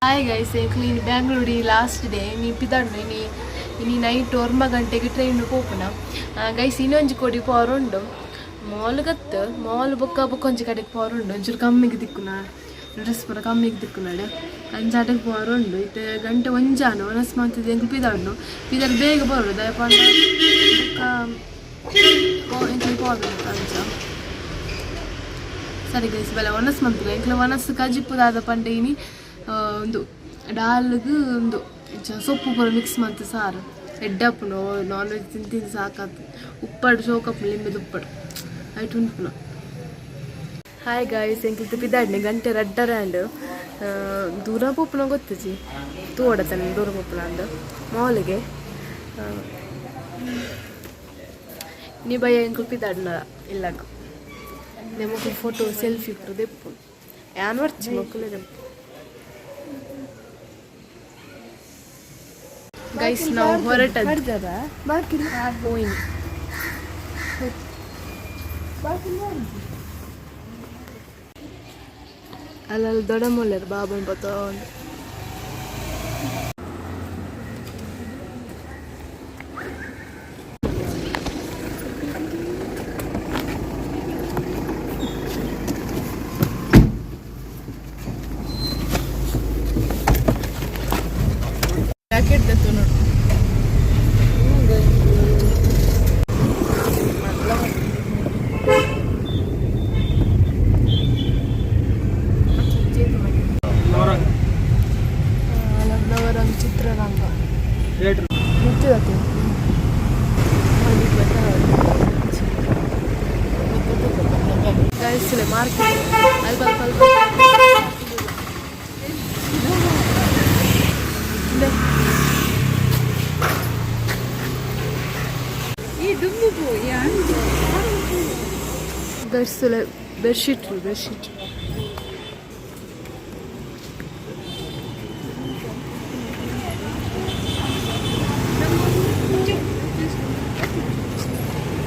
Hi guys, ಎಂಕ್ಲು ಬ್ಯಾಂಗ್ಳೂರಿ last day. ಇನಿ ಪಿದಾಡ್ನ. ಇನಿ ಇನಿ ನೈಟ್ 9 ಗಂಟೆಗೆ ಟ್ರೈನ್ ಪೋಪುನ. ಗೈಸ್, ಇನ್ನೊಂಜಿ ಕೊಡಿ ಪೋರುಂಡು ಮಾಲ್ ಗತ್ತು. ಮಾಲ್ ಬೊಕ್ಕ ಬೊಕ್ಕೊಂಜಿ ಕಡೆಗೆ ಪೋರುಂಡು. ಒಂಚೂರು ಕಮ್ಮಿಗೆ ತಿಕ್ಕುನ ಡ್ರೆಸ್ ಪೂರ ಕಮ್ಮಿಗೆ ತಿಕ್ಕುನಾಡು, ಅಂಚಾಟಕ್ಕೆ ಪೋರುಂಡು. ಇತ್ತೆ ಗಂಟೆ 1 ಆಂಡ್. ಒನಸ್ ಮಂತುದು ಎಂಕ್ಲು ಪಿದಾಡ್ನು. ಪಿದಾಡ್ ಬೇಗ ಬರೋಡು, ದಾಯೆ ಪಂಡ ಬೊಕ್ಕ ಎಂಕ್ಲು ಪೋಬೇಕು ಅಂಚ. ಸರಿ ಗೈಸ್, ಬಲೆ ಒನಸ್ ಮನ್ಪುಗ. ಎಂಕ್ಲ ಒನಸ್ ಕಜಿಪು ದಾದ ಪಂಡ ಇನಿ ಉಂದು ಡಾಲ್ಗ್ ಉಂದು ಸೊಪ್ಪು ಪೂರ ಮಿಕ್ಸ್ ಮಂತ್ ಸಾರು. ಎಡ್ಡಪ್ಪುಂಡು. ನಾನ್ ವೆಜ್ ತಿಂದು ತಿಂದು ಸಾಕಾತು. ಉಪ್ಪಡ್ ಶೋಕಪ್ಪು, ಲಿಂಬೆದ ಉಪ್ಪಡ್ ಐಟ್ ಉನ್ಪುನ. Hi guys, ಎಂಕ್ಲು ಪಿದಾಡ್ನೆ. ಗಂಟೆ 2:30 ಆಂಡ್. ದೂರ ಪೋಪುನ ಗೊತ್ತುಜಿ, ತೂವೊಡತನೆ ದೂರ ಪೋಪುನ ಅಂದ್ ಮಾಲಿಗೆ. ನೀ ಬಯ್ಯ ಎಂಕ್ಲು ಪಿದಾಡ್ನ ಇಲ್ಲಗ್. ನಮಕ್ ಫೋಟೋ ಸೆಲ್ಫಿ ಪೂರ ದೆಪ್ಪು. ಯಾನ್ ವರ್ಚಿ ಮೊಕ್ಕುಲೆ ದೆಪ್ಪು. ಗೈಸ್, ನಾವು ಹೊರಟದ್ದು ಹೋಯಿನಿ. ಅಲ್ಲಲ್ಲಿ ದೊಡ್ಡ ಮೊಲ್ಲೆರ್ ಬಾಬನ್ ಬತ್ತೊಂದು. ಪ್ಯಾಕೆಟ್ ದತ್ತು ನೋಡು. ನವರಂಗ್ ಚಿತ್ರರಂಗ ನಿತ್ಯದತ್ತೆ. ಗೈಸ್, ಮಾರ್ಕೆಟ್ ಅಲ್ಪ ಅಲ್ಪ ಅಲ್ಪ. ಈ ದುಂಬು ಗೈಸ್, ಬೆಡ್ಶೀಟ್ ಬೆಡ್ಶೀಟ್.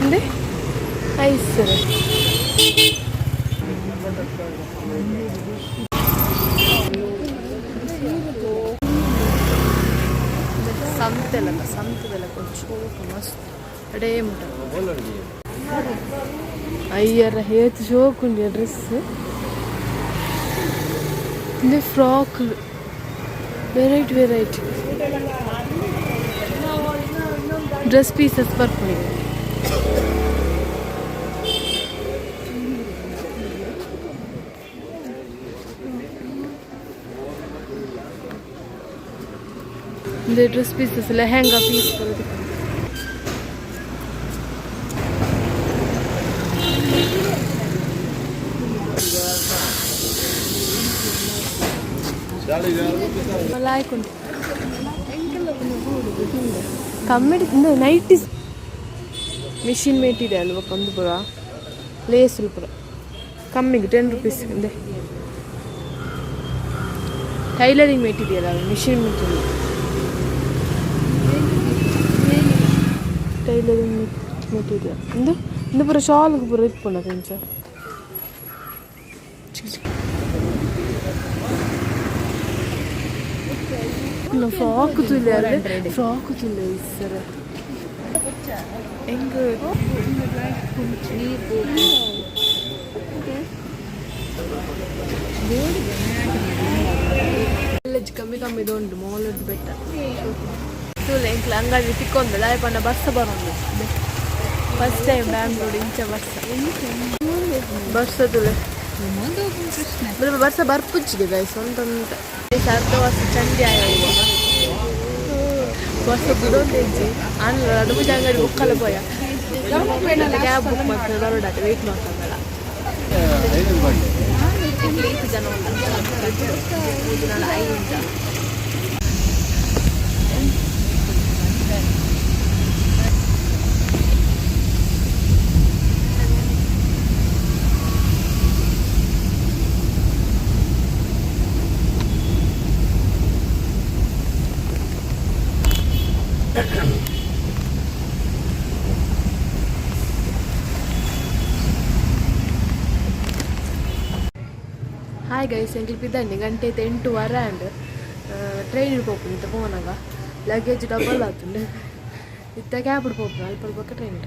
እንዴ ಐಸರ್. ಸಂತೆಲಕ ಸಂತೆದಲಕ ಶೋಕು ಮಸ್ತ್ ಅಡೇ ಮುಟ. ಅಯ್ಯರ ಹೇತ್ ಶೋಕುಂಡು ಡ್ರೆಸ್. ಇಂದು frock, variety variety dress pieces ಬರ್ಪುಂಡು. ಇಂದು ಡ್ರೆಸ್ ಪೀಸಸ್, ಲೆಹೆಂಗಾ ಪೀಸ್ ಬರೋದು. ಲಾಯ್ಕುಂಡು ಕಮ್ಮಿಡಿ. ಇಂದು ನೈಟಿಸ್, ಮಿಷಿನ್ ಮೆಟೀರಿಯಲ್ ಬೊಕ ಉಂದು ಪೂರ ಲೇಸ್ ಪೂರ ಕಮ್ಮಿಗೆ 10 ರುಪೀಸ್. ಇಂದೆ ಟೈಲರಿಂಗ್ ಮೆಟೀರಿಯಲ್ ಅಲ್ಲ, ಮಿಷಿನ್ ಮೆಟೀರಿಯಲ್, ಟೈಲರಿಂಗ್ ಮೆಟೀರಿಯಲ್. ಇಂದು ಇಂದು ಪೂರ ಶಾಲ್ಗ್ ಪೂರ ಇಪ್ಪುಂಡು ಇಂಚ ಚಿಕ್ಕ ಚಿಕ್ಕ. ಫ್ರಾಕ್ ತೂಲೆ, ಫ್ರಾಕ್ ತೂಲೆ ಸರ್ ಎಂಗ್. ಕಮ್ಮಿ ಕಮ್ಮಿ ಉಂಟು ಮಾಲ್ ಬೆಟ್ಟ. ತೂಲೆ, ಎಂಕ್ಲ ಅಂಗಡಿ ತಿಕ್ಕೊಂದು. ದಾಯ ಪಂಡ ಬರ್ಸ ಬರೋದು. ಫಸ್ಟ್ ಟೈಮ್ ಬ್ಯಾಂಗ್ಳೂರ್ ಇಂಚ ಬರ್ಸ. ಬರ್ಸ ತೂಲೆ, ಬರ್ಸ ಬರ್ಪುಜ್ಜಿಗೆ ಗೈಸ್. ಒಂದೊಂದು ಅರ್ಧ ವರ್ಷ ಚಂಡಿ ಆಯ. ಬರ್ಸ ಬುಡೊಂದಿಜ್ಜಿ. ಆನ್ ರಡ್ಡು ಅಂಗಡಿ ಬೊಕ್ಕಲ ಪೋಯ. ಕ್ಯಾಬ್ ಬುಕ್ ಮಾಡ್ತಾರೆ, ಬರೋಡಾಟ ವೆಯ್ಟ್ ಮಾಡ್ಕೊಂಡಲ್ಲ. ಈತ್ ಜನ ಉಂಟು, 3 4 5 ಜನ. ಹಾಯ್ ಗೈಸ್, ಎಂಕ್ಲು ಪಿದಾಡ್ನಿ. ಗಂಟೆ ಐತೆ 8:15 ಆಂಡ್. ಟ್ರೈನ್ ಪೋಪುಂಡು ಇತ್ತೆ ಪೋನಗ ಲಗೇಜ್ ಡಬಲ್ ಆತುಂಡು. ಇತ್ತೆ ಕ್ಯಾಬ್ ಪೋಪುಂಡು ಅಲ್ಪ ಬೊಕ್ಕ ಟ್ರೈನ್.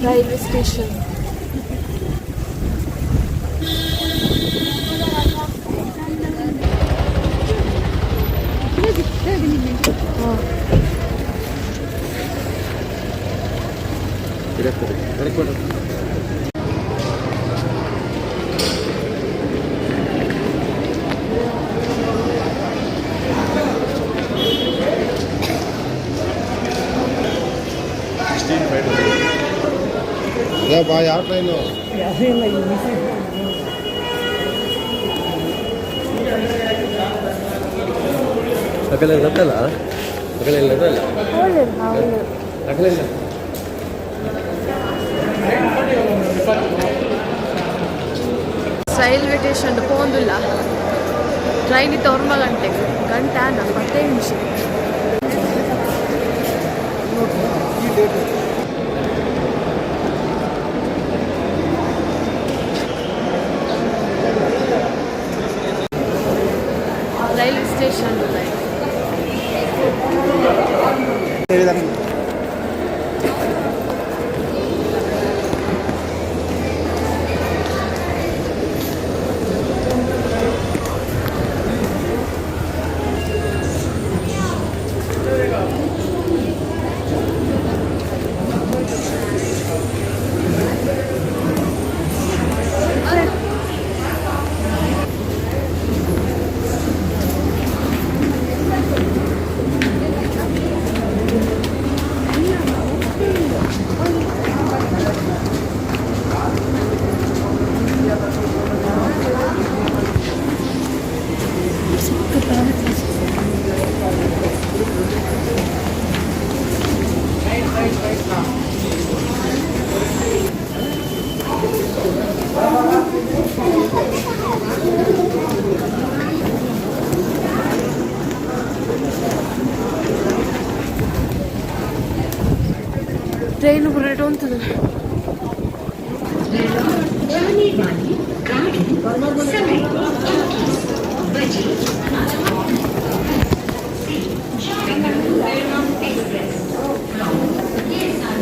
Railway station. ಬಾ, ಯಾವ ಟ್ರೈನು? ಅಕಲೆ ಗೊತ್ತಲ್ಲ, ಅಕಲೆ ಗೊತ್ತಲ್ಲ, ಅಕಲೆ. ರೈಲ್ವೆ ಸ್ಟೇಷನ್ ಪೋಂದುಲ್ಲ. ಟ್ರೈನ್ ಇತ್ತು ಒರ್ಮ ಗಂಟೆಗೆ, ಗಂಟೆ ಆನ 15 ನಿಮಿಷ. Railway station. ಟ್ರೈನ್ ಬುಲೆಟ್ ಉಂಟು. जाने वाली गाड़ी समय 21 बजे एक्सप्रेस फ्रॉम केएसआर.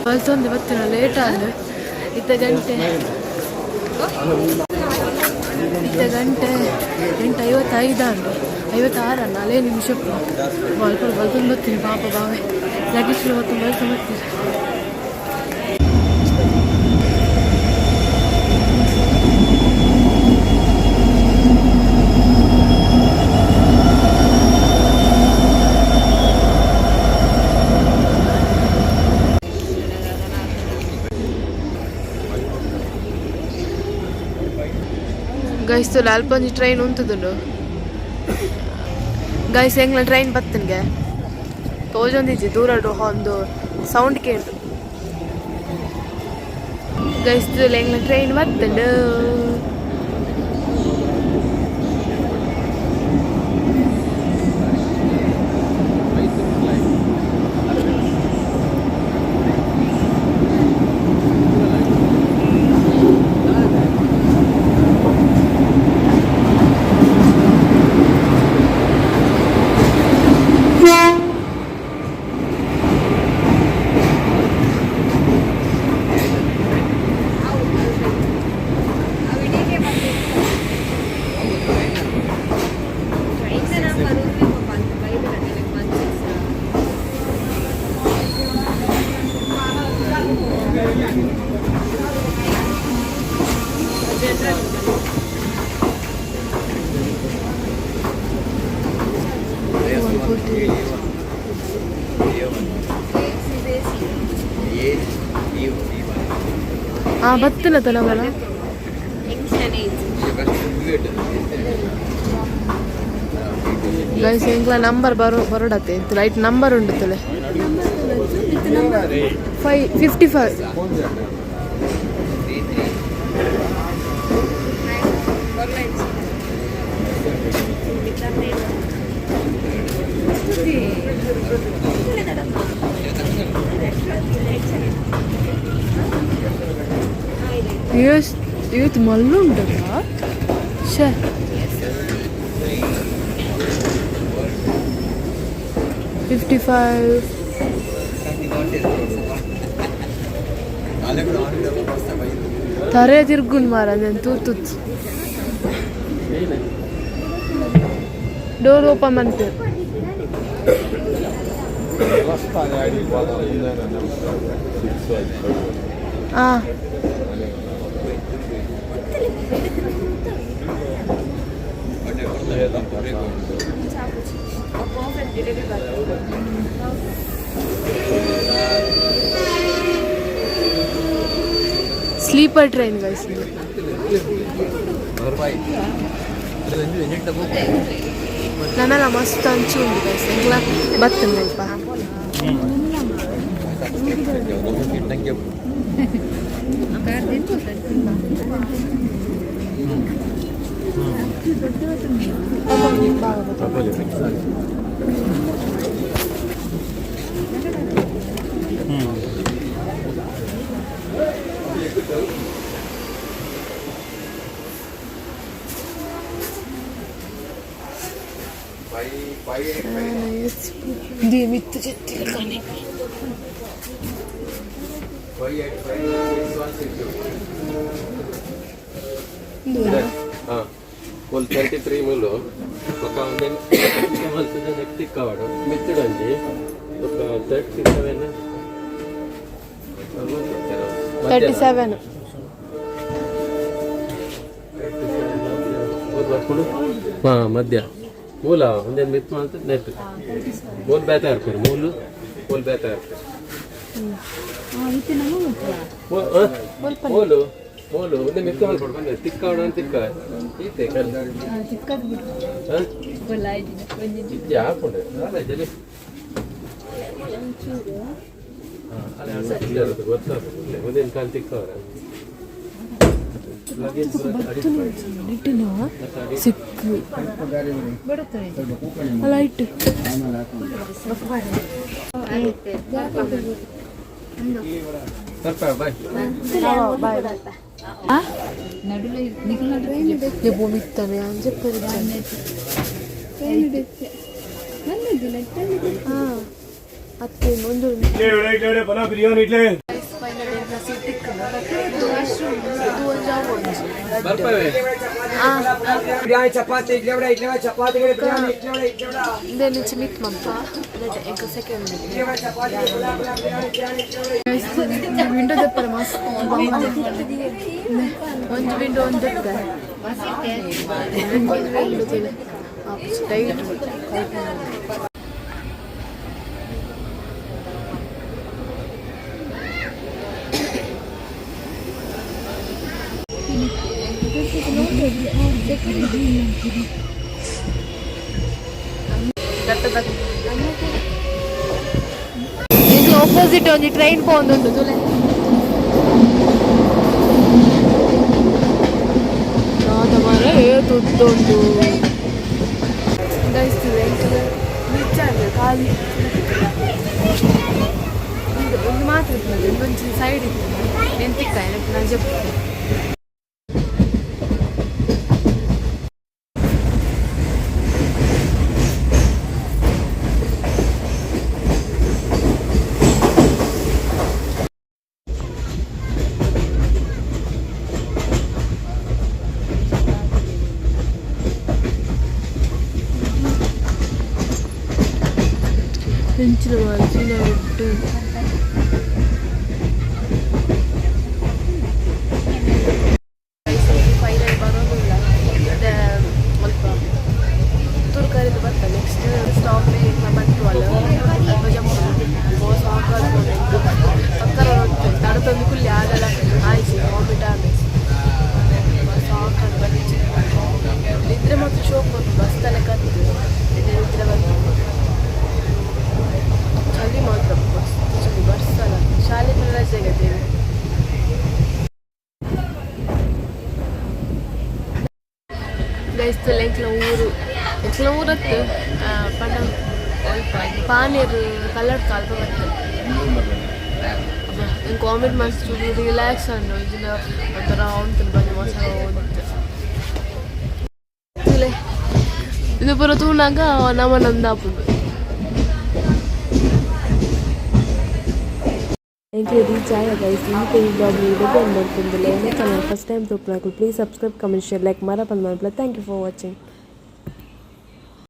ಬಲ್ತೊಂದು ಬತ್ತಿನ ಲೇಟ್ ಆದ ಇತ್ತ ಗಂಟೆ. ಇತ್ತೆ ಗಂಟೆ 8:55 ಅಂಡು 56 ನಾಲೇ ನಿಮಿಷ ಬಲ್ಪಲ್ ಬಲ್ತೊಂದು ಬರ್ತೀನಿ ಪಾಪ ಬಾವೆ ಲಗೇಜ್ ಹೊತ್ತು ಬಲ್ತೊಂದು ಬರ್ತೀನಿ. ಗೈಸ್, ತುಲೆ ಅಲ್ಪ ಒಂಜಿ ಟ್ರೈನ್ ಉಂತುದುಂಡು ಗೈಸ್. ಎಂಗ್ಲ ಟ್ರೈನ್ ಬತ್ತನ್ಗೆ ತೋಜೊಂದಿಜ್ಜಿ, ದೂರಡು ಒಂದು ಸೌಂಡ್ ಕೇಳ್ದು. ಗೈಸ್, ತುಲೆ ಎಂಗ್ಲ ಟ್ರೈನ್ ಬತ್ತಂಡು. ಆ ಬತ್ತಲ್ಲ ತಲವಲ. ಗೈಸ್, ಎಂಗ್ಲ ನಂಬರ್ ಬರೋ ಬರೋಡತ್ತೆ ರೈಟ್ ನಂಬರ್ ಉಂಡು ತುಲೆ 555. ಏತ್ ಮಲ್ಲ ಉಂಟಲ್ಲ ಶೇ. 55. ತರೆ ತಿರ್ಗುಂಡ್ ಮಾರ ತೂತುತ್ ಡೋರ್ ಓಪನ್ ಮಂತೆ. ಆ ಸ್ಲೀಪರ್ ಟ್ರೈನ್ ಗೈಸ್. ನನಲ ಮಸ್ತ್ ಅಂಚು ಉಂಡು ಗೈಸ್. ಎಂಕ್ಲ ಬತ್ತಂದಲ್ಪ. ಮಿತ್ತು ಚೆತ್ತಿಲ್ಲ ಕಣೆ. ಒಲ್ 33 ಮುಲು ಬೊಕ ಒಂದೆನ್ ಮಲ್ತುದು ನೆಕ್ ತಿಕ್ಕವಡು ಮಿತ್ತುಡಂಜಿ ಬೊಕ 37. 37. ಹಾಂ, ಮಧ್ಯ ಮೂಲ ಒಂದೇನು ಮಿತ್ ಮಲ್ತು ನೆಟ್ ಮೂಲು ಬೇತ ಇರ್ಪೇರು, ಮೂಲು ಮೂಲು ಬೇತ ಇರ್ಪೇರು. ಮೂಲು ಮೂಲು ಒಂದೇ ಮಿತ್ ಮಲ್ಪಡು ಬಂದೆ ತಿಕ್ಕವಡು ಅಂತ ತಿಕ್ಕ ಈತೆ ಕಲ್. ಹಾಂ, ಇಜ್ಜಿ ಹಾಕೊಂಡು ಅಲ್ಲ ಜಲಿ ಗೊತ್ತಾಗ್ತದೆ. ಒಂದೇನು ಕಾಲು ತಿಕ್ಕವರ. ನೆಟ್ಟಿನ ಸಿಕ್ಕು ಲೈಟ್. ಸ್ವಲ್ಪ ಬಾಯ್. ಬಾಯ್. ಭೂಮಿತ್ತಾನೆ ಅಂಜಪ್ಪರಿದ್ದಾನೆ. ಹಾಂ, ಅತ್ತೆ ಒಂದು ಬಿರಿಯಾನಿ ಇಡ್ಲಿ. Finally seat. ಒಂಜಿ ಅವು ಒಂಜಿ. ಬರ್ಪವೆ. ಬಿರಿಯಾನಿ ಚಪಾತಿ ಇಡ್ಲಿ ವಡೆ ಇಡ್ಲಿ ವಡೆ ಚಪಾತಿ ಬಿರಿಯಾನಿ ಇಡ್ಲಿ ವಡೆ ಇಡ್ಲಿ ವಡೆ. ಇಂದೆನ್ ಇಂಚ ಮಿತ್ ಮಲ್ಪ ಎಂಕ್ ಸೆಕೆಂಡ್. ಇಡ್ಲಿ ವಡೆ ಚಪಾತಿ ಗುಲಾಬ್ ಗುಲಾಬ್ ಬಿರಿಯಾನಿ ಬಿರಿಯಾನಿ ಇಡ್ಲಿ ವಡೆ. ವಿಂಡೋ ದೆಪ್ಪರೆ ಮಸ್ತ್. ಒಂಜಿ ವಿಂಡೋ ಒಂಜಿ ದೆಪ್ಪೆ, ಒಂಜಿ ವಿಂಡೋ ತೂಲೆ ಟೈಟ್. ಇದು ಆಪೋಸಿಟ್ ಒಂಜಿ ಟ್ರೈನ್ ಪೋವೊಂದುಂಡು ತೂಲೆ. ದಾದ ಮಾರ್ರೆ, ತುತ್ತುಂಡು. ಗೈಸ್, ಎಂಕಲ್ ನಿಜ ಖಾಲಿ ಒಂದು ಒಂದು ಮಾತ್ರ ಇರ್ತದೆ, ಒಂದೊಂದು ಸೈಡ್ ಇತ್ತು. ನೆಂತಿಕ್ಕ ನಾನು ಜಪ್ಪು. ಎಂಚಿನ ಮಾರ್ರೆ ಉಂಟು. ಫೈನಲ್ ಬರೋದಿಲ್ಲ. ಮತ್ತೆ ಅಲ್ಪ ಪುತ್ತೂರು ಬತ್ತ. Next stop Bantwal. ಅಲ್ಪ ಜಂಪ್ ಸಾಕಾಗ್ಬೋದು. ಚಕ್ಕರ ತಡತೊಂದು ಕುಲ್ಲಿ ಆದಲ್ಲ ಆಯ್ತು, ವಾಮಿಟ್ ಆದ ಸಾಕಾದ ಬಂಚಿ. ನಿದ್ರೆ ಮಾತ್ರ ಶೋಕ್ ಬಂತು. ಬಸ್ ತಲೆ ಕತ್ತು ನಿದ್ರೆ ಬಂತು. ಚಳಿ ಮಾತ್ರ ಮಸ್ತ್ ಚಳಿ ಬರ್ಸಲ್ಲ. ಶಾಲೆ ರಜೆ ಆಗತ್ತೇವೆ. ಗೈಸ್, ಎಂಕ್ಲ ಊರು, ಎಂಕ್ಲ ಊರತ್ತು ಪಂಡ ಪಾನೀರ್ ಕಲ್ಲಡ್ಕ ಅಲ್ಪ ಬರ್ತದೆ. ಎಂಕ್ ವಾಮಿಟ್ ಮಸ್ತ್ ರಿಲ್ಯಾಕ್ಸ್ ಅಂಡು ಇಜಿನ ಒಂಥರ ಉಂಟು ಬಂದು ಮಸಾಲ ಉಂಟು. ತೂಲೆ, ಇದು ಪೂರ ತೂನಾಗ ನಮ್ಮ ನಂದಾಪುಂಡು. ಎಂಕ್ಲೆ ರೀಚ್ ಆಯ ಗೈಸ್. ಇನಿತ ಈ ವ್ಲಾಗ್ ಇಡೆಗ್ ಎಂಡ್ ಮಲ್ಪೊಂದುಲ್ಲೆ. ಎನ್ನ ಚಾನಲ್ ಫಸ್ಟ್ ಟೈಮ್ ತೂಪುನಕುಲು please subscribe, comment, share, like ಮರಪಂದ್ ಮನ್ಪುಲೆ. Thank you for watching.